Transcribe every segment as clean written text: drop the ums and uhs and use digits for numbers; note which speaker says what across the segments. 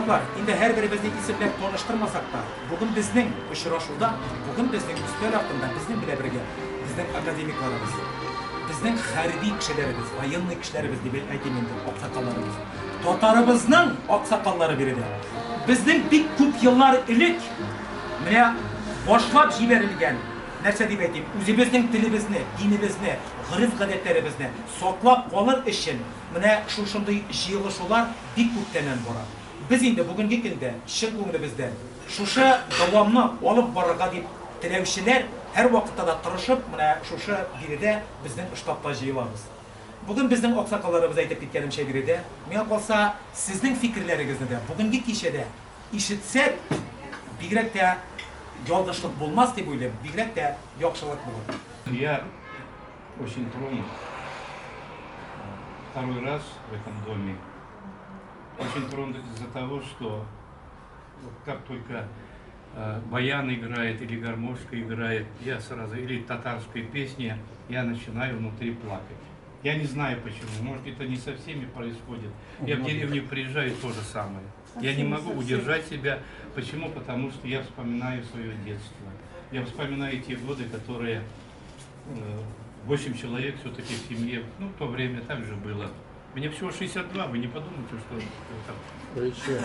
Speaker 1: Аксакаллар, инде һәрберебезне исемләп таныштырмасак та, бүген безнең очрашуда, бүген безнең өстәл артында безнең белән бергә безнең академикларыбыз, безнең хәрби кешеләребез, военный кешеләребез дип әйтим инде, аксакалларыбыз. Татарыбызның аксакаллары биредә. Безнең бик күп еллар элек менә башлап җибәрелгән, нәрсә дип әйтим, үзебезнең телебезне, динебезне, гореф-гадәтләребезне саклап калыр өчен менә шушындый җыелышулар бик күптәннән бара. Без инде бүгенге көндә чын күңелебездән шушы дәвамны алып барырга дип теләүчеләр һәрвакытта да тырышып менә шушы биредә безнең штабта җыелабыз. Бүген безнең аксакалларыбыз әйтеп киткәнемчә биредә, миңа калса, сезнең фикерләрегезне дә бүгенге кичәдә ишетсәк, бигрәк тә ялгышлык булмас дип уйлыйм, бигрәк тә яхшылык булыр.
Speaker 2: Я очень тронут второй раз в этом доме. Очень тронут из-за того, что вот как только баян играет или гармошка играет, я сразу, или татарская песня, я начинаю внутри плакать. Я не знаю почему, может, это не со всеми происходит. Я в деревню приезжаю, то же самое. Я не могу удержать себя. Почему? Потому что я вспоминаю свое детство. Я вспоминаю те годы, которые 8 человек все-таки в семье, ну, в то время так же было. Мне всего 62, вы не подумайте, что там.
Speaker 3: Вы чё?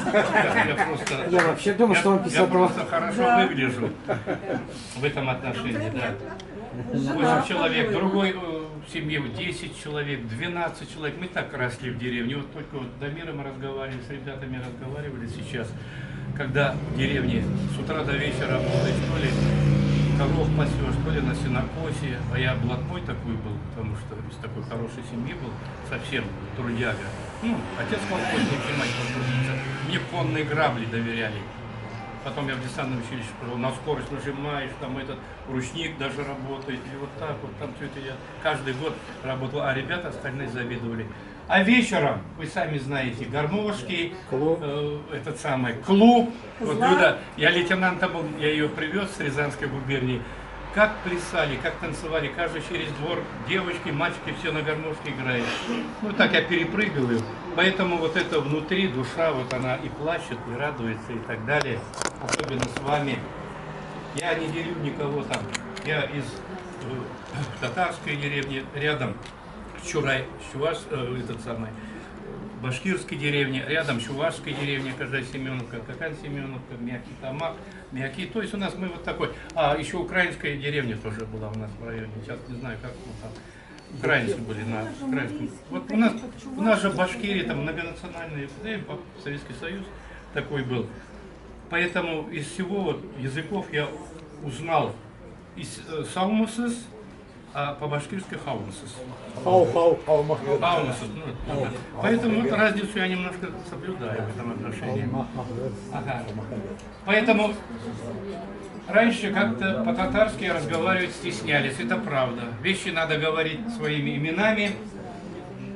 Speaker 2: Я просто,
Speaker 3: Я вообще думал, что он
Speaker 2: я
Speaker 3: 52.
Speaker 2: просто хорошо выгляжу в этом отношении, да. 8 человек, другой в семье 10 человек, 12 человек. Мы так росли в деревне. Вот только вот с Дамиром разговаривали, с ребятами разговаривали сейчас, когда в деревне с утра до вечера работаешь, то ли коров пасешь, то ли на сенокосе. А я блатной такой был, потому что из такой хорошей семьи был, совсем трудяга. Ну, отец колхозник и мать колхозница. Мне конные грабли доверяли. Потом я в десантном училище пошел, на скорость нажимаешь, там этот ручник даже работает, и вот так вот, там все это я каждый год работал, а ребята остальные завидовали. А вечером, вы сами знаете, гармошки,
Speaker 3: Клуб.
Speaker 2: этот самый клуб. Вот
Speaker 4: Козла.
Speaker 2: Люда, я лейтенанта был, я ее привез с Рязанской губернии. Как плясали, как танцевали, каждый через двор девочки, мальчики все на гармошке играют. Ну так я перепрыгиваю. Поэтому вот это внутри душа, вот она и плачет, и радуется, и так далее. Особенно с вами. Я не делю никого там. Я из татарской деревни, рядом Чурай, Чуваш, этот самый, башкирской деревни, рядом чувашской деревня, Кажай Семеновка, Какан Семеновка, Мягкий Тамак, Мягкий. То есть у нас мы вот такой. А еще украинская деревня тоже была у нас в районе. Сейчас не знаю, как там. Украинцы были на украинском. Вот у нас же Башкирия, там многонациональный, да, и Советский Союз такой был. Поэтому из всего вот языков я узнал из Саумусыс, а по-башкирски хаумусыс.
Speaker 3: Хау-хау.
Speaker 2: Хаумусыс, ну, да. Поэтому вот разницу я немножко соблюдаю в этом отношении. Ага. Поэтому раньше как-то по-татарски разговаривать стеснялись, это правда. Вещи надо говорить своими именами.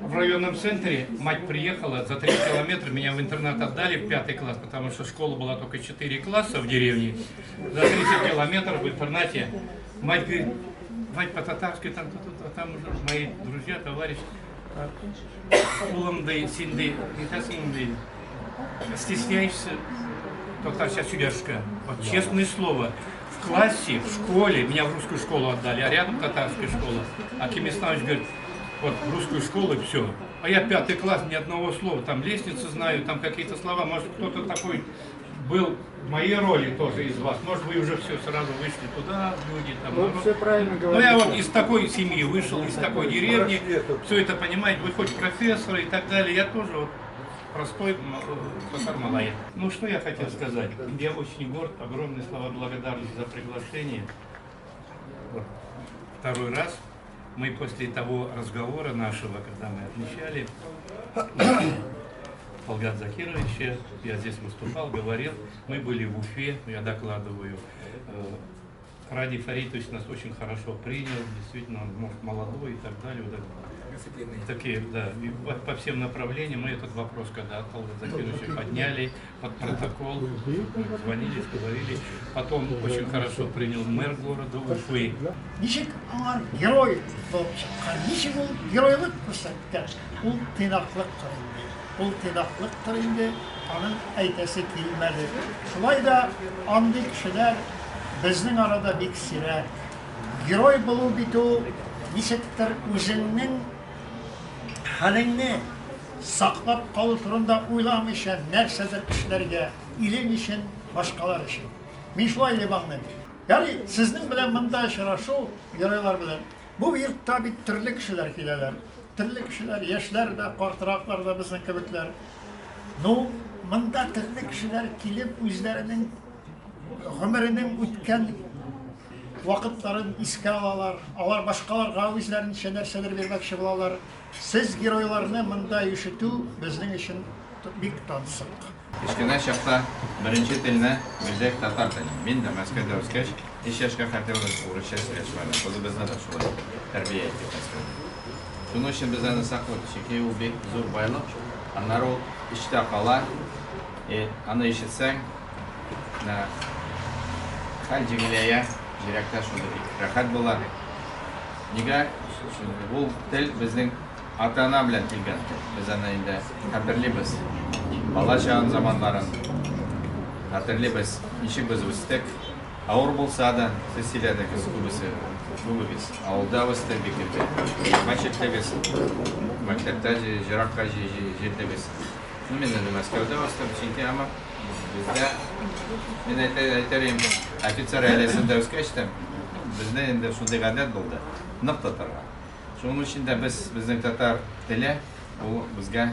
Speaker 2: В районном центре мать приехала, за 3 километра меня в интернат отдали в 5 класс, потому что школа была только 4 класса в деревне. За 30 километров в интернате мать говорит, мать по-татарски, там, тут, тут, а там уже мои друзья, товарищи, улымды, синды, нитасыңды, стесняешься, татарча сөйләшкә. Вот честное слово, в классе, в школе, меня в русскую школу отдали, а рядом татарская школа. Аким Исламович говорит, вот в русскую школу и все. А я 5 класс, ни одного слова, там лестницы знаю, там какие-то слова, может кто-то такой был в моей роли тоже из вас, может вы уже все сразу вышли туда, люди там.
Speaker 3: Ну,
Speaker 2: народ.
Speaker 3: все правильно
Speaker 2: Ну, я вот
Speaker 3: говорите.
Speaker 2: из такой семьи вышел, из такой деревни, все это понимаете, вы хоть профессоры и так далее, я тоже вот простой татар малай. Ну, что я хотел сказать, я очень горд, огромные слова благодарности за приглашение. Вот. Второй раз мы после того разговора нашего, когда мы отмечали Талгата Закировича, я здесь выступал, говорил, мы были в Уфе, я докладываю. Радий Фаритович нас очень хорошо принял, действительно, он, может, молодой и так далее. Вот это. Такие, да, и по всем направлениям. Мы этот вопрос, когда Талгата Закировича подняли под протокол, мы звонили, говорили. Потом очень хорошо принял мэр города Уфы.
Speaker 5: Ничек аңар герой булып чыккан, ничек ул геройлык күрсәткән, ул тыйнаклык инде.
Speaker 4: Ул тыйнаклыктыр инде, аның әйтәсе килмәде. Шулай да андый кешеләр безнең арада бик сирәк. Герой булу бит ул ничектер үзеңнең хәлеңне саклап калу турында уйламыйча нәрсәдер эшләргә, илең өчен, башкалар өчен. Мин шулай дип аңлыйм. Ярый, сезнең белән монда очрашу, геройлар белән. Бу йортта бит төрле кешеләр киләләр. Төрле кешеләр, яшьләр дә, картраклар да безнең кебекләр. Ну, монда төрле кешеләр килеп үзләренең гомеренең үткән вакытларын искә алалар. Алар башкаларга үзләренчә нәрсәдер бирмәкче булалар. Сез геройларны монда ишетү безнең өчен бик тансык.
Speaker 5: Кечкенә чакта беренче телне белдек, татар телен. Мин дә Мәскәүдә үскәч, өч яшькә хәтле урысча сөйләшмәдем. Үзебезне дә шулай тәрбия иттек Мәскәүдә. Шуның өчен без аны саклыйбыз, чөнки ул бик зур байлык. Аннары ул эчтә кала. И аны ишетсәң, менә хәл җиңеләя, йөрәктә шундый бик рәхәт була. Нигә? Ул тел безнең ата-ана белән килгән тел. Без аны инде хәтерлибез. Бала чагын заманнарын хәтерлибез, ничек без үстек. Авыр булса да, сез сөйләдегез күбесе, күбегез. Авылда үстек бик инде. Мәчеттегез, мәктәптә җыракка җирдегез. Ну, мин инде Мәскәүдә үстем, чөнки әмма бездә, мин әйтер идем, офицер гаиләсендә үскәч тә, бездә инде шундый гадәт булды, нык тотарга. Шуның өчен дә без, безнең татар теле, ул безгә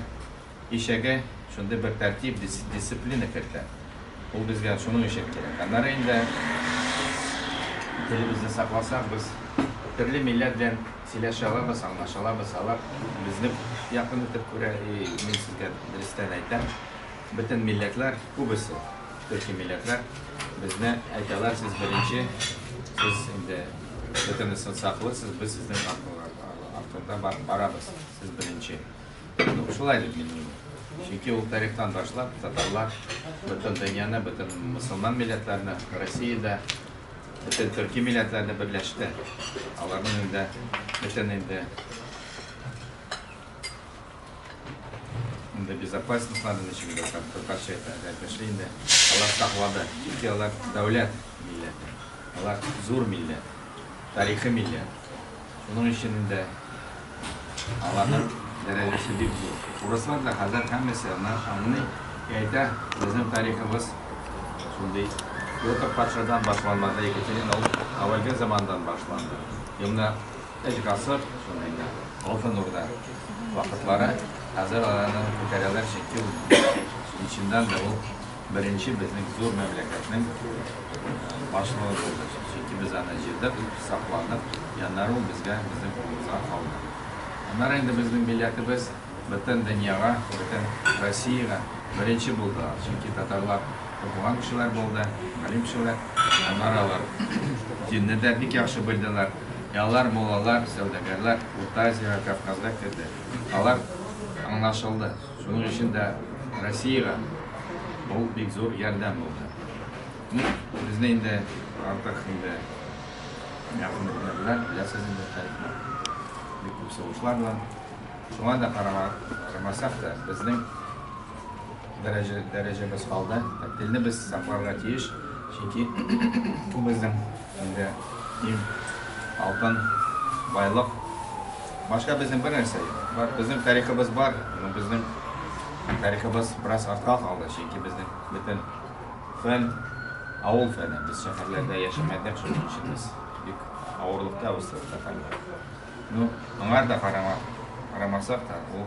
Speaker 5: ишәге шундый бер тәртип, дисциплина кертә. Ул безгә шуның өчен кирәк. Аннары инде телебезне сакласак, без төрле милләт белән сөйләшә алабыз, аңлаша алабыз. Алар безне якын итеп күрә. И мин сезгә дөрестән әйтәм, бөтен милләтләр, күбесе төрки милләтләр безне әйтәләр, сез беренче, сез инде бөтенесен саклыйсыз, без сезнең артында барабыз, сез беренче. Ну, шулай дип мин уйлыйм. Чөнки ул тарихтан башлап татарлар бөтен дөньяны, бөтен мөселман милләтләрне, Россиядә бөтен төрки милләтләрне берләште. Аларның инде бөтен инде инде безопасностьларын ничек инде татарча әйтмешли инде алар саклады. Чөнки алар дәүләт милләте. Алар зур милләт, тарихи милләт. Шуның өчен инде аларның дәрәҗәсе бик зур. Урыслар да хәзер һәммәсе аны аңлый, әйтә, безнең тарихыбыз шундый Петр патшадан башланмады, Екатерина ул әүвәлге замандан башланды. И менә өч гасыр шундый инде Алтын Урда вакытлары хәзер аларны күтәрәләр, чөнки ул чыннан да ул беренче безнең зур мәмләкәтнең башлыгы булды. Чөнки без аны җыйдык, сакладык, и аннары ул безгә, безнең кулыбызга калды. Аннары инде безнең милләтебез бөтен дөньяга, бөтен Россиягә беренче булды. Чөнки татарлар укыган кешеләр булды, галим кешеләр. Аннары алар динне дә бик яхшы белделәр. И алар муллалар, сәүдәгәрләр Урта Азиягә, Кавказга керде. Алар аңлашылды. Шуның өчен дә Россиягә ул бик зур ярдәм булды. Ну, безне инде артык инде якын итмәделәр, беләсез инде тарихны. Бик күп сугышлар белән. Шуңа да карамасак та, безнең дәрәҗә, дәрәҗәбез калды. Телне без сакларга тиеш, чөнки бу безнең инде иң алтын байлык. Башка безнең бер нәрсә юк. Бар, безнең тарихыбыз бар, но безнең тарихыбыз бераз артка калды, чөнки безнең бөтен фән авыл фәне. Без шәһәрләрдә яшәмәдек, шуның өчен без бик авырлыкта үстек татарлар. Ну, аңар да карама, карамасак та, ул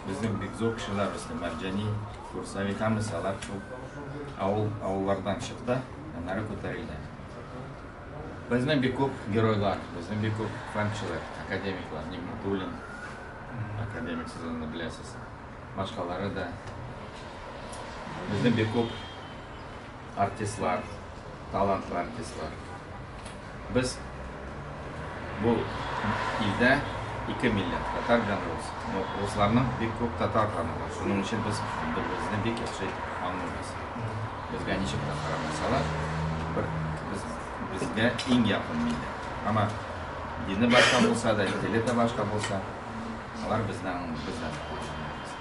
Speaker 5: безнең бик зур кешеләр үсте. Мәрҗани, Курсави һәммәсе алар шул авыл авыллардан чыкты, аннары күтәрелде. Безнең бик күп геройлар, безнең бик күп фән кешеләр, академиклар, Нигматуллин, академик, сез аны беләсез. Башкалары да. Безнең бик күп артистлар, талантлы артистлар. Без бу илдә ике милләт, татар белән рус. Но русларның бик күп татар каны бар. Шуның өчен без бер-беребезне бик яхшы итеп аңлыйбыз. Безгә ничек тә карамасалар, бер без безгә иң якын милләт. Ама дине башка булса да, теле дә башка булса, алар безне аңлый, без дә аңлыйбыз.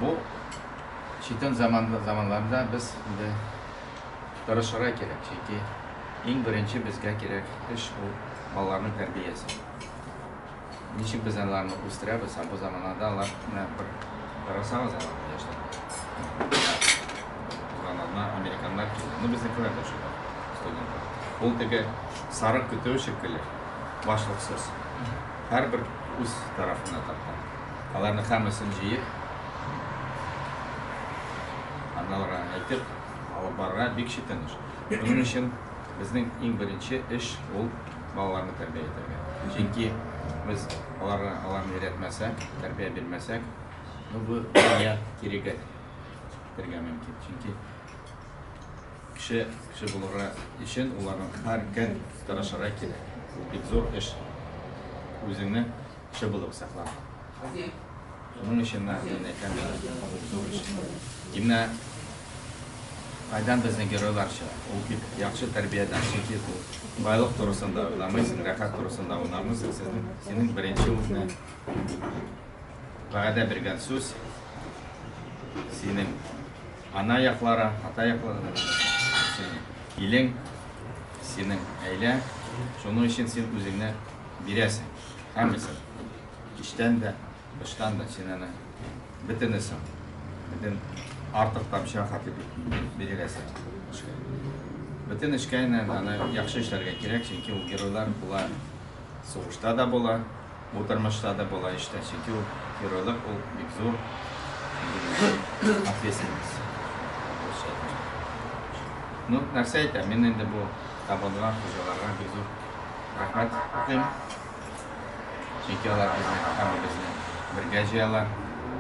Speaker 5: Бу читен заман, заманларда без инде тырышырга кирәк, чөнки иң беренче безгә кирәк эш ул балаларның тәрбиясе. Ничек без аларны үстерәбез, ә бу заманада алар менә бер карасагыз аларны яшьләргә. Узган атна американнар килде. Ну, безнекеләр дә шулай, студентлар. Ул теге сарык көтүе шикелле, башлыксыз. Һәрбер үз тарафына тарта. Аларны һәммәсен җыеп, аналарга әйтеп, алып барырга бик читен эш. Шуның өчен безнең иң беренче эш ул балаларны тәрбия итәргә. Чөнки без аларга аларны өйрәтмәсәк, тәрбия бирмәсәк, ну бу дөнья кирегә китәргә мөмкин. Чөнки кеше кеше булырга өчен уларның һәр көн тырышырга кирәк. Ул бик зур эш. Үзеңне кеше булып саклау. Шуның өчен мин әйтәм, ул зур эш. Именно кайдан безнең геройлар чыга? Ул бик яхшы тәрбиядән, чөнки ул байлык турысында уйламыйсың, рәхәт турысында уйламыйсың. Сезнең синең беренче үзеңә вәгъдә биргән сүз синең ана яклары, ата яклары, синең илең, синең гаилә. Шуның өчен син үзеңне бирәсең. Һәммәсен. Эчтән дә, тыштан да син аны бөтенесен, бөтен артык тамчы хәтле биреләсең. Бөтен эшкә инде аны яхшы эшләргә кирәк, чөнки ул геройлар була сугышта да була, бу тормышта да була эштә, чөнки ул геройлык ул бик зур ответственность. Ну, нәрсә әйтәм, мин инде бу табынга, хуҗаларга бик зур рәхмәт укыйм. Чөнки алар безне, һәммәбезне бергә җыялар.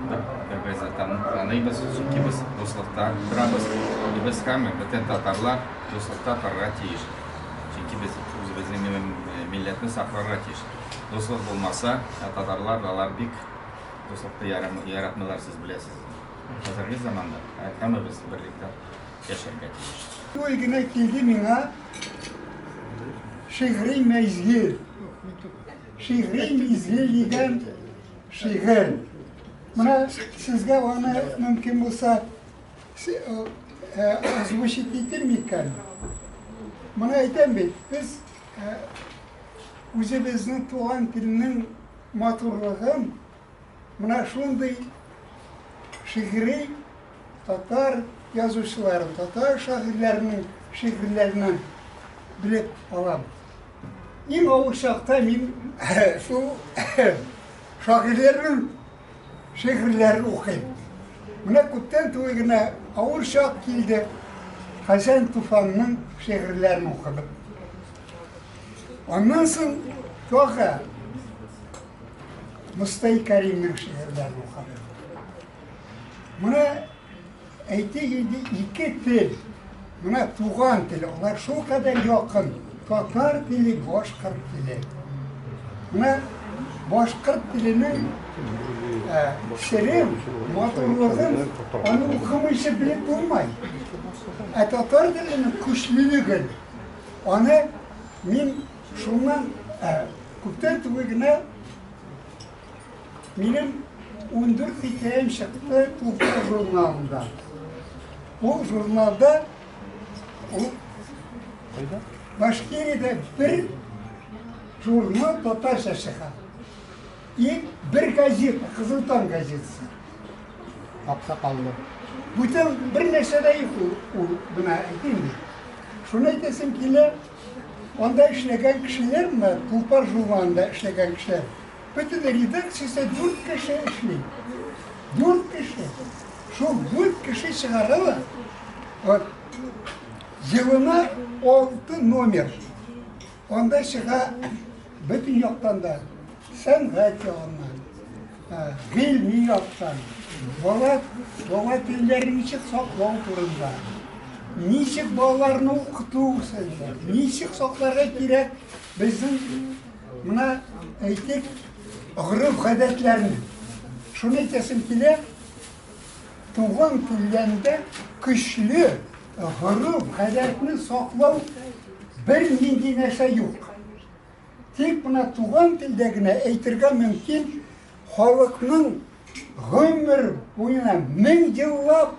Speaker 5: Бер-беребезне таныйбыз, чөнки без дуслыкта торабыз. И без һәммә, бөтен татарлар дуслыкта торырга тиеш. Чөнки без үзебезнең милләтне сакларга тиеш. Дуслык булмаса, ә татарлар алар бик дуслыкны яратмыйлар, сез беләсез. Хәзерге заманда һәммәбез берлектә яшәргә тиеш.
Speaker 6: Ой генә килде миңа шигъри мәзгел. Шигъри мизгел дигән шигырь. Менә сезгә аны мөмкин булса озвучить итим микән? Моны әйтәм бит, без үзебезнең туган телнең матурлыгын менә шундый шигъри татар язучылары, татар шагыйрьләренең шигырьләреннән белеп алам. Иң авыр чакта мин шул шагыйрьләрнең шигырьләрен укыйм. Менә күптән түгел генә авыр чак килде. Хәсән Туфанның шигырьләрен укыдым. Аннан соң тагы Мостай Кәримнең шигырьләрен укыдым. Менә әйтик инде ике тел, менә туган тел, алар шулкадәр якын. Татар теле, башкорт теле. Менә башкорт теленең серен, матурлыгын аны укымыйча белеп булмый. Ә татар теленең көчлелеген аны мин шуннан күптән түгел генә Минем 14 хикәям чыкты Тулпар журналында. Ул журналда ул Башкириядә бер журнал татарча чыга. И бер газета, Кызыл таң газетасы.
Speaker 3: Аксакаллы.
Speaker 6: Бүтән бер нәрсә дә юк ул, ул менә әйтим бит. Шуны әйтәсем килә, анда эшләгән кешеләр, менә Тулпар журналында эшләгән кешеләр, бөтен редакциясендә дүрт кеше эшли. Дүрт кеше. Шул дүрт кеше чыгаралар. Вот, елына алты номер. Анда чыга бөтен яктан да сәнгать ягыннан, гыйльми яктан, бала, бала телләрен ничек саклау турында, ничек балаларны укыту ничек сакларга кирәк безнең менә әйтик гореф-гадәтләрне. Шуны әйтәсем килә, туган телдән көчле гореф-гадәтне саклау бернинди нәрсә юк. Тик менә туган телдә генә әйтергә мөмкин халыкның Гомер буена 1000 еллап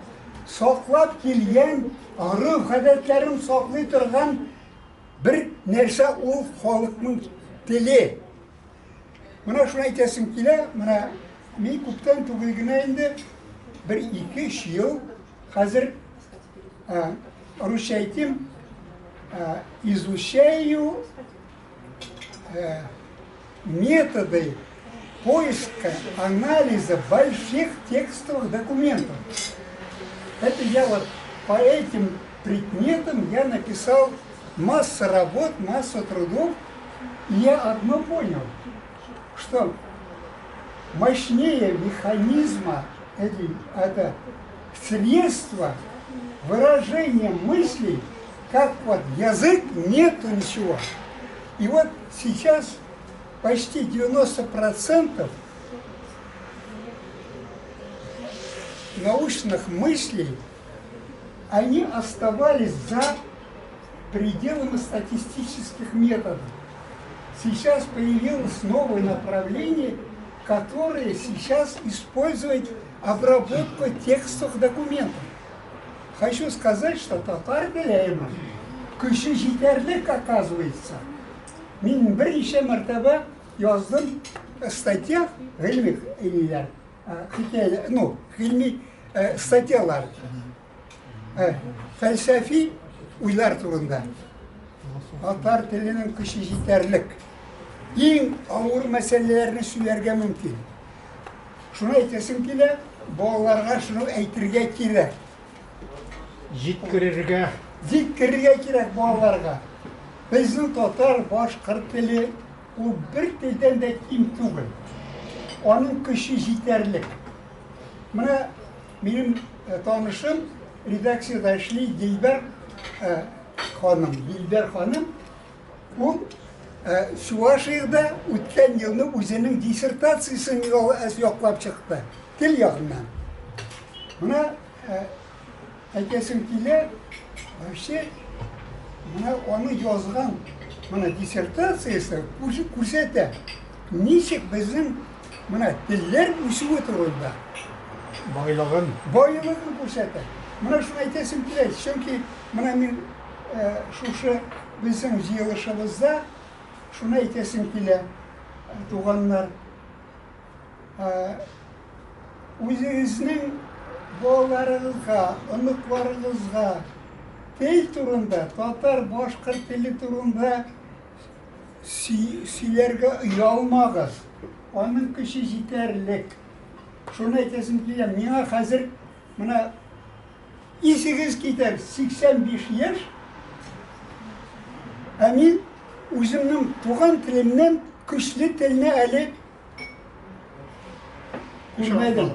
Speaker 6: саклап килгән гореф-гадәтләрен саклый торган бер нәрсә ул халыкның теле. Менә шуны әйтәсем килә, менә мин күптән түгел генә инде бер 2-3 ел хәзер русча әйтим, изучаю методы поиска, анализа больших текстовых документов. Это я вот по этим предметам я написал массу работ, массу трудов, и я одно понял, что мощнее механизма, это средство выражения мыслей, как вот язык, нету ничего. И вот сейчас почти 90% научных мыслей, они оставались за пределами статистических методов. Сейчас появилось новое направление, которое сейчас использует обработку текстовых документов. Хочу сказать, что татар теленең көче җитәрлек, оказывается. Мин берничә мәртәбә яздым статья, гыйльми ниләр, хикәяләр, ну, гыйльми статьялар, фәлсәфи уйлар турында. Татар теленең көче җитәрлек. Иң авыр мәсьәләләрне сөйләргә мөмкин. Шуны әйтәсем килә, балаларга шуны әйтергә кирәк.
Speaker 4: Җиткерергә.
Speaker 6: Җиткерергә кирәк балаларга. Безнең татар, башкорт теле ул бер телдән дә ким түгел. Аның көче җитәрлек. Менә минем танышым редакциядә эшли Дилбәр ханым. Дилбәр ханым ул Чувашиядә үткән елны үзенең диссертациясен яклап чыкты. Тел ягыннан. Менә әйтәсем килә, вообще менә аны язган менә диссертациясе күрсәтә, ничек безнең менә телләр үсүе турында.
Speaker 4: Байлыгын.
Speaker 6: Байлыгын күрсәтә. Менә шуны әйтәсем килә, чөнки менә мин шушы безнең җыелышыбызда шуны әйтәсем килә, туганнар. Үзегезнең балаларыгызга, оныкларыгызга тел турында, татар, башкорт теле турында сөйләргә оялмагыз. Аның көче җитәрлек. Шуны әйтәсем килә, миңа хәзер менә исегез китәр, 85 яшь, ә мин үземнең туган телемнән көчле телне әле күрмәдем.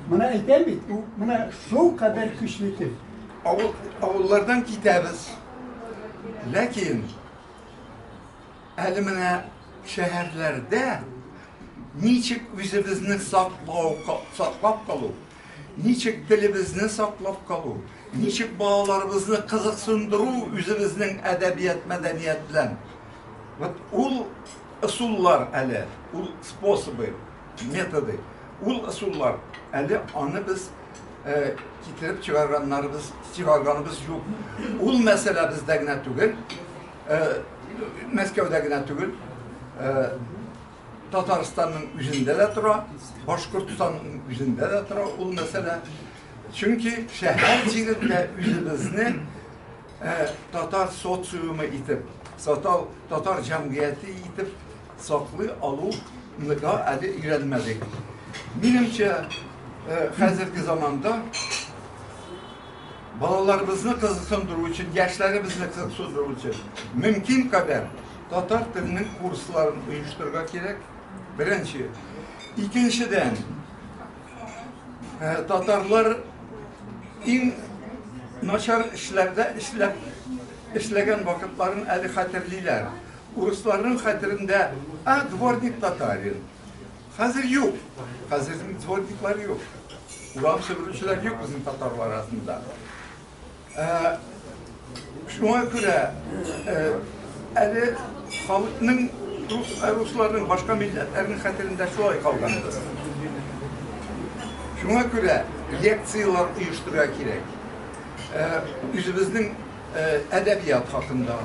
Speaker 6: Менә әйтәм бит, ул менә шул кадәр көчле тел.
Speaker 7: Авыллардан китәбез. Ләкин әле менә шәһәрләрдә ничек үзебезне саклап калу, ничек телебезне саклап калу, ничек балаларыбызны кызыксындыру үзебезнең әдәбият, мәдәният белән. Вот ул ысуллар әле, ул способы, методы, ул ысуллар әле аны без китереп чыгарганнарыбыз, чыгарганыбыз юк. Ул мәсьәлә бездә генә түгел, Мәскәүдә генә түгел, Татарстанның үзендә дә тора, Башкортстанның үзендә дә тора ул мәсьәлә. Чөнки шәһәр җирендә үзебезне татар социумы итеп, татар җәмгыяте итеп саклый алуны әле өйрәнмәдек. Минемчә, хәзерге заманда балаларыбызны кызыксындыру өчен, яшьләребезне кызыксындыру өчен мөмкин кадәр татар теленең курсларын оештырырга кирәк. Беренче. Икенчедән, татарлар иң начар эшләрдә эшләгән вакытларын әле хәтерлиләр. Урысларның хәтерендә, а, дворник татарин. Хәзер юк. Хәзер дворниклар юк. Урам себерүчеләр юк безнең татарлар арасында. Шуңа күрә әле халыкның, русларның, башка милләтләрнең хәтерендә шулай калган. Шуңа күрә лекцияләр оештырырга кирәк. Үзебезнең әдәбият хакында,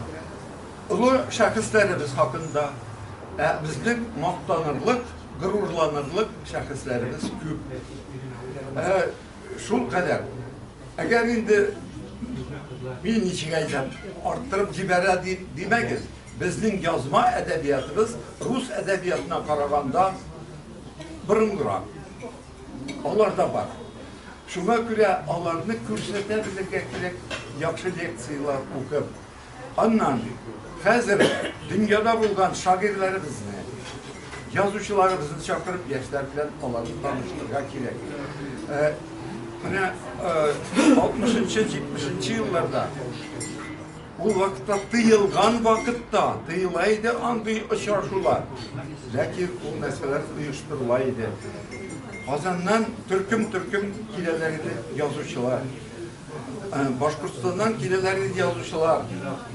Speaker 7: олы шәхесләребез хакында, ә безнең мактанырлык, горурланырлык шәхесләребез күп. Шул кадәр. Әгәр инде мин ничек әйтәм, арттырып җибәрә дип димәгез. Безнең язма әдәбиятыбыз рус әдәбиятына караганда борынгырак. Алар да бар. Шуңа күрә аларны күрсәтә белергә кирәк, яхшы лекцияләр укып. Аннан хәзер дөньяда булган шагыйрьләребезне, язучыларыбызны чакырып, яшьләр белән аларны таныштырырга кирәк. Менә 60-нчы, 70-нче елларда ул вакытта тыелган вакытта тыела иде андый очрашулар. Ләкин ул нәрсәләр оештырыла иде. Казаннан төркем-төркем киләләр иде язучылар. Башкортстаннан киләләр иде язучылар.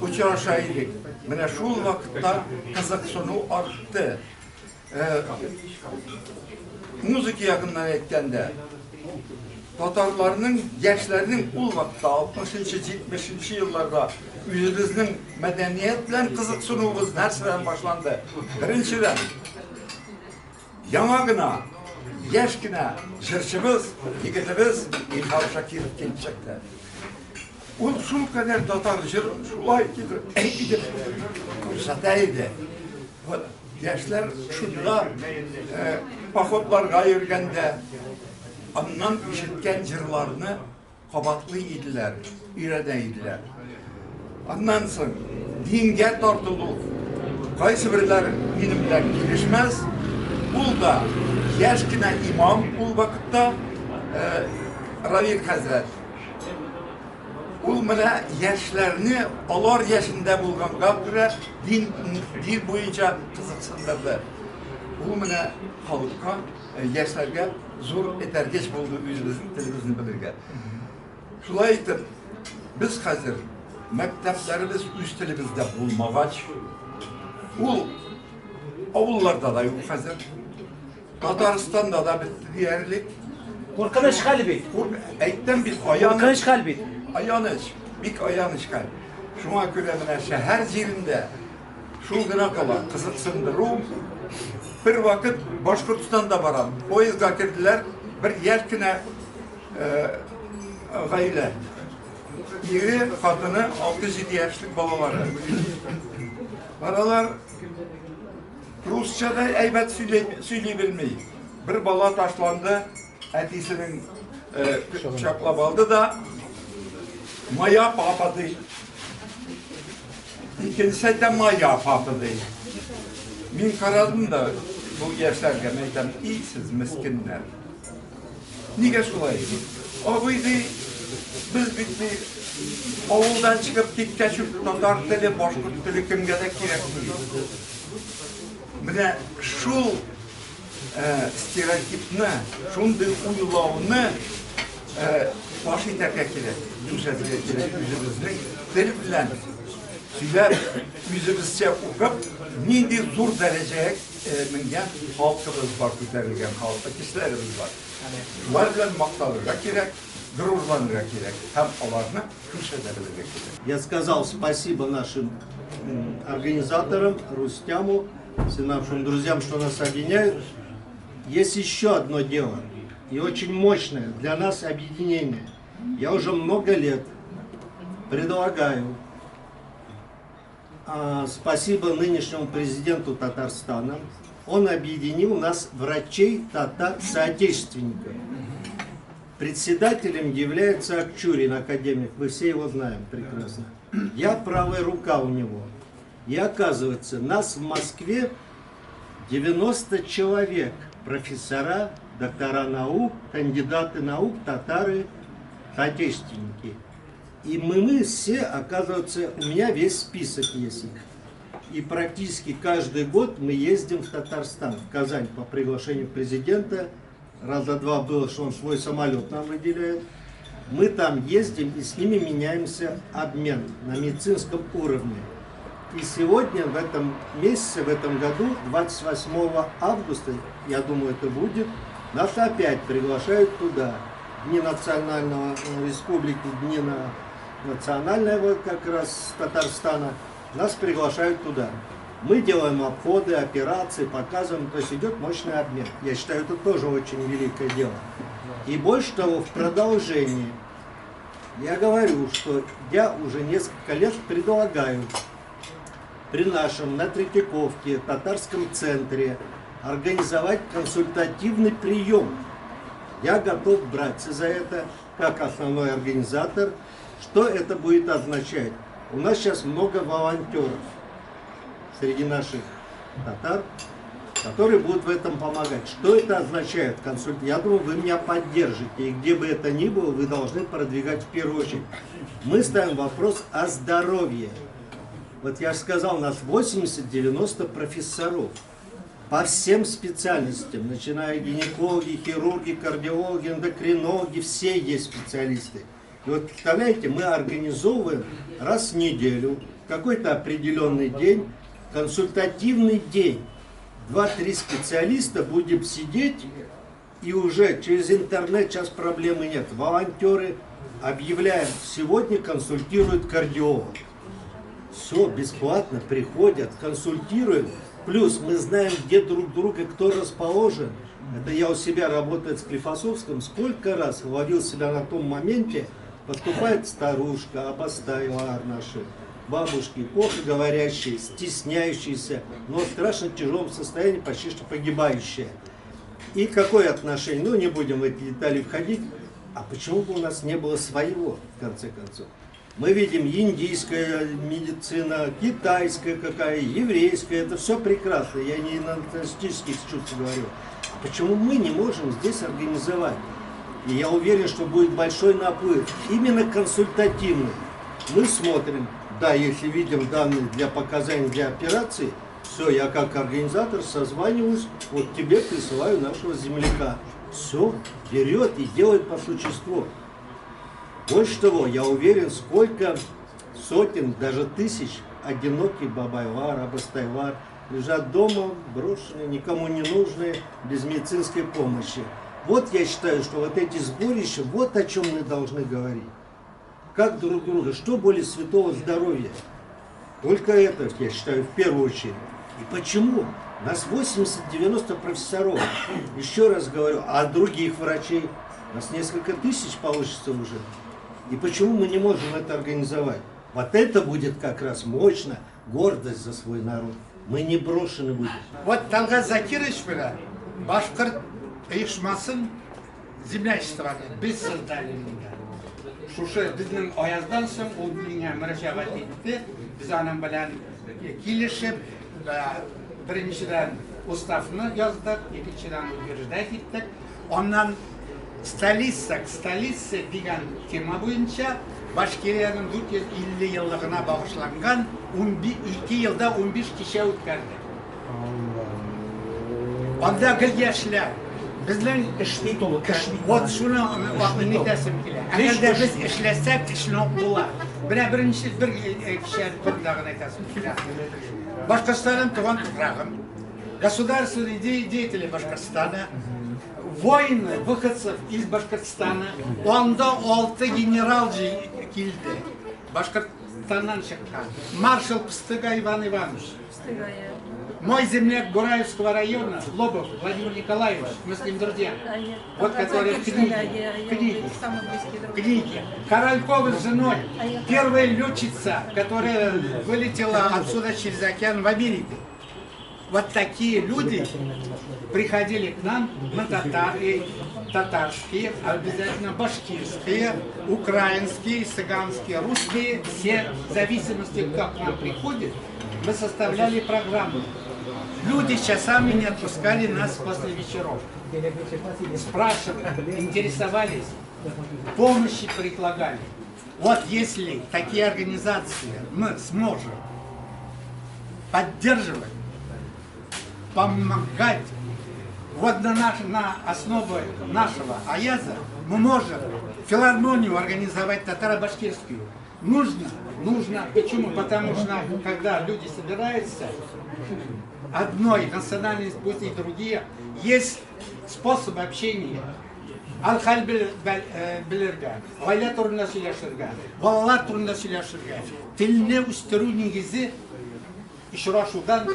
Speaker 7: Очраша идек. Менә шул вакытта кызыксыну артты. Музыка ягыннан әйткәндә, татарларның, яшьләрнең ул вакытта 60-нчы, 70-нче елларда үзебезнең мәдәният белән кызыксынуыбыз нәрсәдән башланды? Беренчедән, яңа гына, яшь кенә җырчыбыз, егетебез Илһам Шакиров килеп чыкты. Ул шулкадәр татар җырын шулай итеп күрсәтә иде. Вот яшьләр шунда походларга йөргәндә аннан ишеткән җырларны кабатлый иделәр, өйрәнә иделәр. Аннан соң дингә тартылу. Кайсы берләр минем белән килешмәс, ул да яшь кенә имам ул вакытта Равил хәзрәт. Ул менә яшьләрне алар яшендә булганга күрә дин, дин буенча кызыксындырды. Ул менә халыкка, яшьләргә зур этәргеч булды үзебезнең телебезне белергә. Шулай итеп, без хәзер мәктәпләребез үз телебездә булмагач, ул авылларда да юк хәзер. Татарстанда да бетте диярлек.
Speaker 1: Куркыныч хәл бит.
Speaker 7: Әйттем бит, аяныч.
Speaker 1: Куркыныч хәл бит.
Speaker 7: Аяныч, бик аяныч хәл. Шуңа күрә менә шәһәр җирендә шул гына кала, кызыксындыру. Бер вакыт Башкортстанда барам. Поездга керделәр, бер яшь кенә гаилә. Ире, хатыны, 6-7 яшьлек балалары. Балалар русча да әйбәт сөйли белми. Бер бала ташланды, әтисенең кочаклап алды да, моя папа ди. Икенчесе әйтә, моя папа ди. Мин карадым да бу яшьләргә, мин әйтәм, и сез мескеннәр. Нигә шулай? Абый ди, без бит ди, авылдан чыгып киткәч үк татар теле, башкорт теле кемгә дә кирәкми. Менә шул стереотипны, шундый уйлауны баш итәргә кирәк, күрсәтергә кирәк үзебезнең тел белән сөйләп, үзебезчә укып, нинди зур дәрәҗәгә менгән халкыбыз бар, күтәрелгән халык, кешеләребез бар. Шулар белән макталырга кирәк, горурланырга кирәк һәм аларны күрсәтә белергә кирәк.
Speaker 8: Я сказал спасибо нашим организаторам, Рустяму, всем нашим друзьям, что нас объединяют. Есть еще одно дело, и очень мощное для нас объединение. Я уже много лет предлагаю, спасибо нынешнему президенту Татарстана, он объединил нас, врачей татар-соотечественников. Председателем является Акчурин, академик, мы все его знаем прекрасно. Я правая рука у него. И оказывается, нас в Москве 90 человек, профессора, доктора наук, кандидаты наук, татары, соотечественники. И мы все, оказывается, у меня весь список есть их. И практически каждый год мы ездим в Татарстан, в Казань по приглашению президента. Раза два было, что он свой самолет нам выделяет. Мы там ездим и с ними меняемся обмен на медицинском уровне. И сегодня, в этом месяце, в этом году, 28 августа, я думаю, это будет, Нас опять приглашают туда. Дни национального республики, дни национального как раз Татарстана. Нас приглашают туда. Мы делаем обходы, операции, показываем. То есть идет мощный обмен. Я считаю, это тоже очень великое дело. И больше того, в продолжении я говорю, что я уже несколько лет предлагаю при нашем на Третьяковке татарском центре организовать консультативный прием. Я готов браться за это как основной организатор. Что это будет означать? У нас сейчас много волонтеров среди наших татар, которые будут в этом помогать. Что это означает? Я думаю, вы меня поддержите. И где бы это ни было, вы должны продвигать в первую очередь. Мы ставим вопрос о здоровье. Вот я же сказал, у нас 80-90 профессоров по всем специальностям, начиная гинекологи, хирурги, кардиологи, эндокринологи, все есть специалисты. И вот, представляете, мы организовываем раз в неделю, какой-то определенный день, консультативный день. 2-3 специалиста будем сидеть, и уже через интернет сейчас проблемы нет. Волонтеры объявляем, сегодня консультирует кардиолог. Все, бесплатно приходят, консультируют. Плюс мы знаем, где друг друга, кто расположен. Это я у себя работаю в Склифосовском. Сколько раз ловил себя на том моменте, поступает старушка, абастайла наши, бабушки, плохо говорящие, стесняющиеся, но в страшно тяжелом состоянии, почти что погибающие. И какое отношение? Ну, не будем в эти детали входить. А почему бы у нас не было своего, в конце концов? Мы видим индийская медицина, китайская какая, еврейская, это все прекрасно, я не на националистических чувствах говорю. А почему мы не можем здесь организовать? И я уверен, что будет большой наплыв, именно консультативный. Мы смотрим, да, если видим данные для показаний для операции, все, я как организатор созваниваюсь, вот тебе присылаю нашего земляка. Все, берет и делает по существу. Больше того, я уверен, сколько сотен, даже тысяч одиноких бабайлар, абастайлар лежат дома, брошенные, никому не нужные, без медицинской помощи. Вот я считаю, что вот эти сборища, вот о чем мы должны говорить. Как друг друга, что более святого здоровья? Только это, я считаю, в первую очередь. И почему? У нас 80-90 профессоров. Еще раз говорю, а других врачей? У нас несколько тысяч получится уже. И почему мы не можем это организовать? Вот это будет как раз мощно, гордость за свой народ. Мы не брошены будем.
Speaker 9: Вот Талгат Закирович белән башкорт оешмасын землячествоны без создали монда. Шушы безнең Аяздан соң ул миңа мөрәҗәгать итте. Без аның белән килешеп, беренчедән уставны яздык, икенчедән утверждать иттек. Аннан столица к столице дигән тема буенча Башкириянең 450 еллыгына багышланган 12 елда 15 кичә үткәрдек. Анда гел яшьләр. Безнең эш бит ул, эш бит. Вот шуны әйтәсем килә. Әгәр дә без эшләсәк, эшне була. Менә беренче бер кичә турында гына әйтәсем килә. Башкортстаным туган туфрагым. Государственные деятели Башкортостана, воины, выходцев из Башкортостана, анда 6 генерал килде. Башкортостаннан чыккан. Маршал Пстыга Иван Иванович. Мой земляк Гураевского района, Лобов Владимир Николаевич, мы с ним друзья. Вот который в книге, книге. Королькова с женой, первая летчица, которая вылетела отсюда через океан в Америку. Вот такие люди приходили к нам, мы татары, татарские, обязательно башкирские, украинские, цыганские, русские, все в зависимости, кто к нам приходит, мы составляли программу. Люди часами не отпускали нас после вечеров. Спрашивали, интересовались, помощи предлагали. Вот если такие организации мы сможем поддерживать, помогать, Вот на основе нашего Аяза мы можем филармонию организовать татаро-башкирскую. Нужно, нужно. Почему? Потому что, когда люди собираются, одной национальности, пусть и другие, есть способ общения. Хәл белергә, гаилә турында сөйләшергә, балалар турында сөйләшергә. Телне үстерү нигезе очрашудан,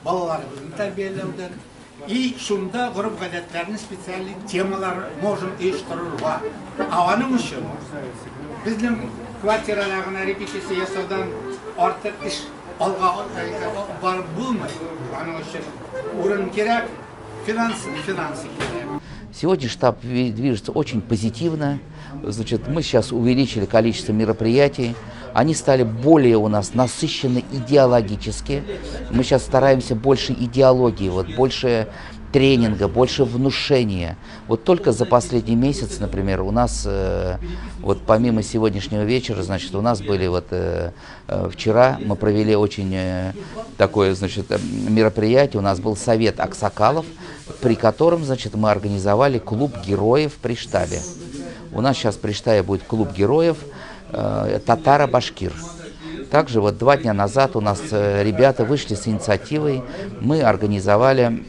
Speaker 9: балаларыбызны тәрбияләүдән. И шунда гореф-гадәтләрне, специальный темалар можем оештырырга. Ә аның өчен безнең квартирада гына репетиция ясаудан артык эш алга барып булмый. Аның өчен урын кирәк, финансы кирәк.
Speaker 10: Сегодня штаб движется очень позитивно. Значит, мы сейчас увеличили количество мероприятий. Они стали более у нас насыщены идеологически. Мы сейчас стараемся больше идеологии, вот, больше тренинга, больше внушения. Вот только за последний месяц, например, у нас, вот помимо сегодняшнего вечера, значит, у нас были вот вчера мы провели очень такое, значит, мероприятие, у нас был совет аксакалов, при котором, значит, мы организовали клуб героев при штабе. У нас сейчас при штабе будет клуб героев татаро-башкир. Также вот 2 дня назад у нас ребята вышли с инициативой, мы организовали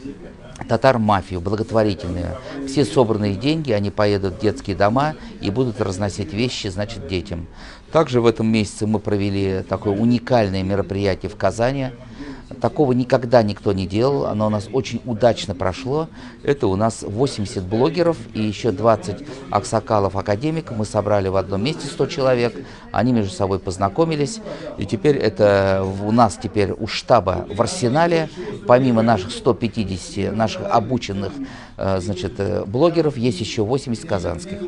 Speaker 10: татар-мафию благотворительную. Все собранные деньги, они поедут в детские дома и будут разносить вещи, значит, детям. Также в этом месяце мы провели такое уникальное мероприятие в Казани. Такого никогда никто не делал, оно у нас очень удачно прошло. Это у нас 80 блогеров и еще 20 аксакалов академиков. Мы собрали в одном месте 100 человек, они между собой познакомились. И теперь это у нас теперь у штаба в арсенале, помимо наших 150 наших обученных значит, блогеров, есть еще 80 казанских.